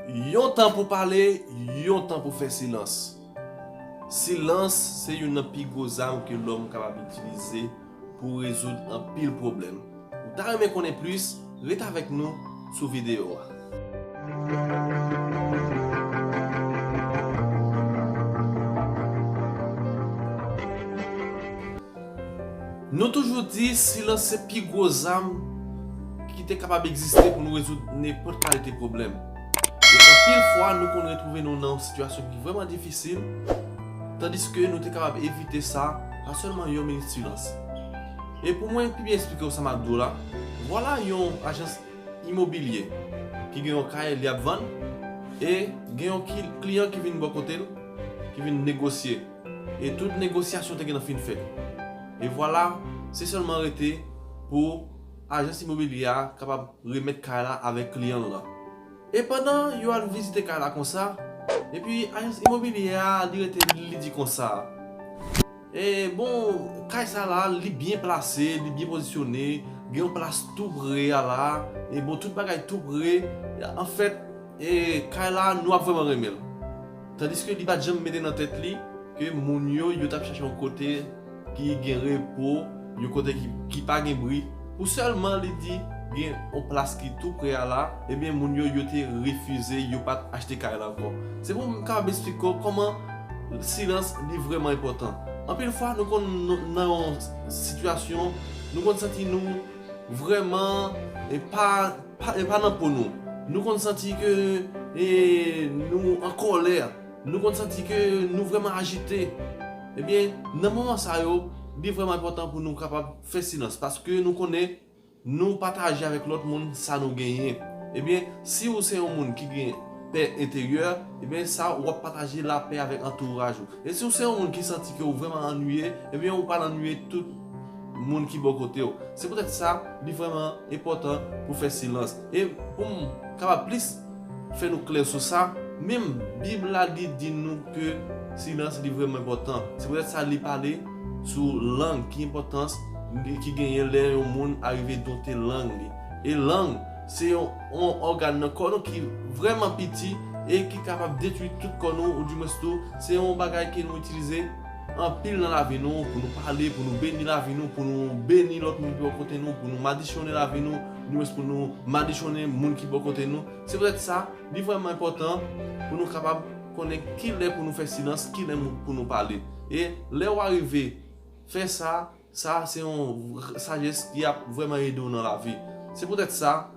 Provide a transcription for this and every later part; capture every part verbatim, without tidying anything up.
Yon tan pou pale, yon tan pou fè silans. Silans se youn nan pi gwo zam ke lòm kapab itilize pou rezoud anpil pwoblèm. Ou ta renmen konnen plis? Ret avèk nou sou videyo a. Nou toujou di silans se pi gwo zam ki te kapab egziste pou nou rezoud nenpòt kalite pwoblèm. E anpil fwa, nou konn retwouve nou nan yon sitiyasyon ki vrèman difisil, tandiske nou te kapab evite sa pa sèlman yon minit silans. E pou mwen pi byen eksplike w sa m ap di w la, vwala yon ajans imobilye ki gen yon kay li ap vann, e gen yon ki- kliyan ki vin bò kote l, ki vin negosye. E tout negosyasyon te gentan fin fèt. E vwala, se sèlman rete pou ajans imobilye a kapab remèt kay la avèk kliyan l lan. E pandan yo al vizite kay la konsa, epi ajans imobilye a, li rete, li di konsa, e bon, kay sa la, li byen plase, li byen pozisyone, gen yon plas tou pre a la, e bon, tout bagay tou pre. Anfèt, e kay la, nou ap vrèman renmen l. Tandiske li pa t janm mete nan tèt li ke moun yo, yo t ap chache yon kote ki gen repo, yon kote ki, ki pa gen bri. Pou sèlman li di gen yon plas ki tou pre a la, ebyen, moun yo, yo te refize, yo pa t achte kay la ankò. Se pou m kapab eksplike w kòman silans li vrèman enpòtan. Anpil fwa, nou konn n- nan yon sitiyasyon, nou konn santi nou vrèman e pa, pa, e pa nan po nou. Nou konn santi ke e, nou an kòlè. Nou konn santi ke nou vrèman ajite. Ebyen, nan moman sa yo, li vrèman enpòtan pou nou kapab fè silans, paske nou konnen nou pataje avèk lòt moun sa nou genyen. Ebyen, si ou se yon moun ki gen pè enteryè, ebyen, sa w ap pataje lapè avèk antouraj ou. E si w se yon moun ki santi ke w vrèman annuiye, ebyen, ou pral annuiye tout moun ki bò kote w. Se poutèt sa, li vrèman enpòtan pou fè silans. E pou m kapab plis fè nou klè sou sa, menm Bib la li di nou ke silans li vrèman enpòtan. Se poutèt sa li pale sou lang, ki enpòtans li- ki genyen lè yon moun arive donte lang li. E lang, se yon, yon ògàn nan kò nou ki vrèman piti e ki kapab detwi tout kò nou, oudimwens tou, se yon bagay ke nou itilize anpil nan lavi nou, pou nou pale, pou nou beni lavi nou, pou nou beni lòt moun ki bò kote nou, pou nou madichonnen lavi nou, oudimwens pou nou madichonnen moun ki bò kote nou. Se poutèt sa, li vrèman enpòtan pou nou kapab konnen kilè pou nou fè silans, kilè pou nou pale. E lè w arive fè sa, sa se yon sajès ki ap vrèman ede w nan lavi. Se poutèt sa,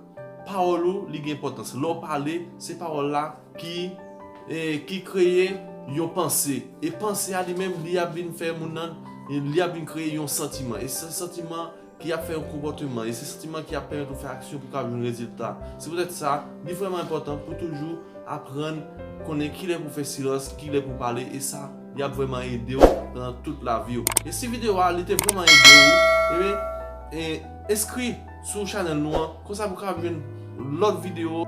pawòl ou, li gen enpòtans. Lè w pale, se pawòl la ki, e, ki kreye yon panse. E panse a li menm, li ap vin fè moun nan, e, li ap vin kreye yon santiman. E se santiman ki ap fè yon konpòteman. E se santiman ki ap pèmèt ou fè aksyon pou w kapab jwenn rezilta. Se poutèt sa, li vrèman enpòtan pou toujou aprann konnen kilè pou fè silans, kilè pou pale, e sa, li ap vrèman ede w pandan tout lavi w. E si videyo a, li te vrèman ede w, ebyen, e, enskri sou chanèl nou an, konsa pou w kapab jwenn lòt videyo.